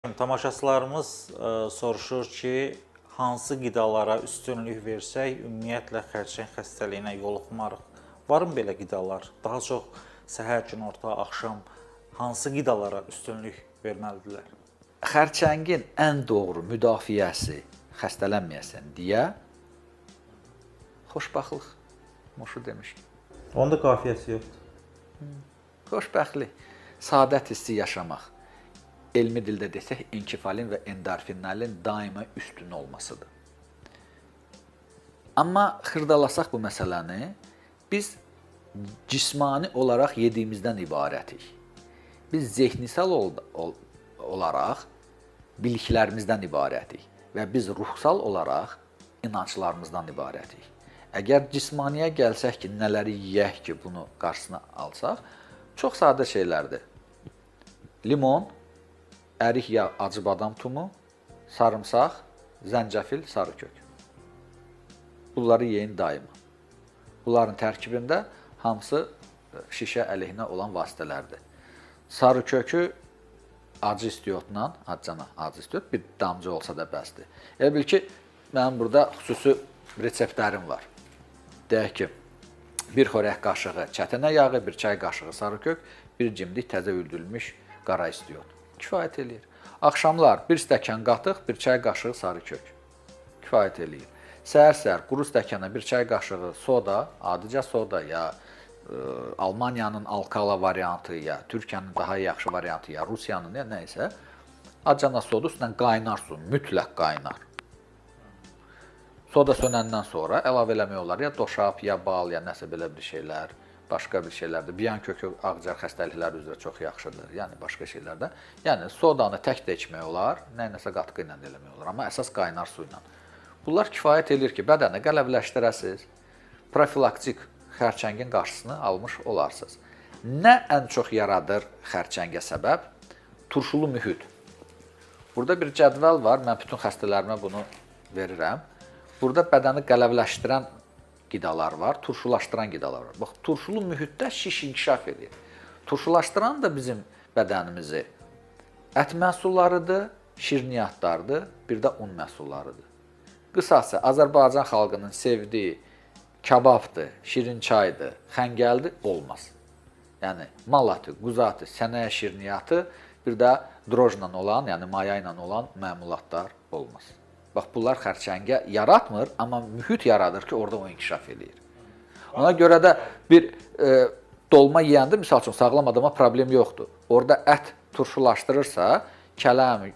Tamaşaçılarımız soruşur ki, hansı qidalara üstünlük versək, ümumiyyətlə xərçəng xəstəliyinə yoluxmarıq. Varmı belə qidalar? Daha çox səhər, günorta, axşam hansı qidalara üstünlük verməlidirlər? Xərçəngin ən doğru müdafiəsi xəstələnməyəsən deyə xoşbəxtlik. Moşu demiş ki. Onda qafiyəsi yoxdur. Xoşbəxtlik, saadət hissi yaşamaq. Elmi dildə desək, enkefalin və endorfinlərin daima üstün olmasıdır. Amma xırdalasaq bu məsələni, biz cismani olaraq yediyimizdən ibarətik. Biz zehnisal olaraq biliklərimizdən ibarətik və biz ruhsal olaraq inanclarımızdan ibarətik. Əgər cismaniyə gəlsək ki, nələri yeyək ki, bunu qarşısına alsaq, çox sadə şeylərdir. Limon, ərik ya acı badam tumu, sarımsaq, zəncəfil, sarı kök. Bunları yeyin daima. Bunların tərkibində hamısı şişə əleyhinə olan vasitələrdir. Sarı kökü acı istiotla, acana acı istiot bir damcı olsa da bəsdir. Elə bil ki, mənim burada xüsusi reseptlərim var. Deyək ki, bir xörək qaşığı çətənə yağı, bir çay qaşığı sarı kök, bir cimdik təzə üyüdülmüş qara istiot. Kifayət eləyir. Axşamlar bir stəkan qatıq, bir çay qaşığı sarı kök. Kifayət eləyir. Səhər-səhər quru stəkana bir çay qaşığı soda, adicə soda ya Almaniyanın Alkala variantı ya Türkiyənin daha yaxşı variantı ya Rusiyanın ya nə isə acana soda üstündən qaynar su, mütləq qaynar. Soda sönəndən sonra əlavə eləmək olar ya doşab, ya bal, ya nəsə belə bir şeylər, başqa bir şeylərdir. Biyan kökü ağciyər xəstəlikləri üzrə çox yaxşıdır. Yəni başqa şeylərdə. Yəni sodanı tək də içmək olar, nə nəsə qatqı ilə də eləmək olar, amma əsas qaynar su ilə. Bunlar kifayət eləyir ki, bədəni qələvləşdirəsiz, profilaktik xərçəngin qarşısını almış olarsınız. Nə ən çox yaradır xərçəngə səbəb? Turşulu mühit. Burada bir cədvəl var, mən bütün xəstələrimə bunu verirəm. Burada bədəni qələvləşdirən qidalar var, turşulaşdıran qidalar var. Bax, turşulu mühitdə şiş inkişaf edir. Turşulaşdıran da bizim bədənimizi ət məhsullarıdır, şirniyyatlardır, bir də un məhsullarıdır. Qısası, Azərbaycan xalqının sevdiyi kababdır, şirin çaydır, xəngəldir, olmaz. Yəni, mal əti, quzu əti, sənəyə şirniyyatı, bir də drojla olan, yəni maya ilə olan məmulatlar olmaz. Bax, bunlar xərçəngə yaratmır, amma mühit yaradır ki, orada o inkişaf eləyir. Ona görə də bir dolma yeyəndə, misal üçün, sağlam adama problem yoxdur. Orada ət turşulaşdırırsa, kələm,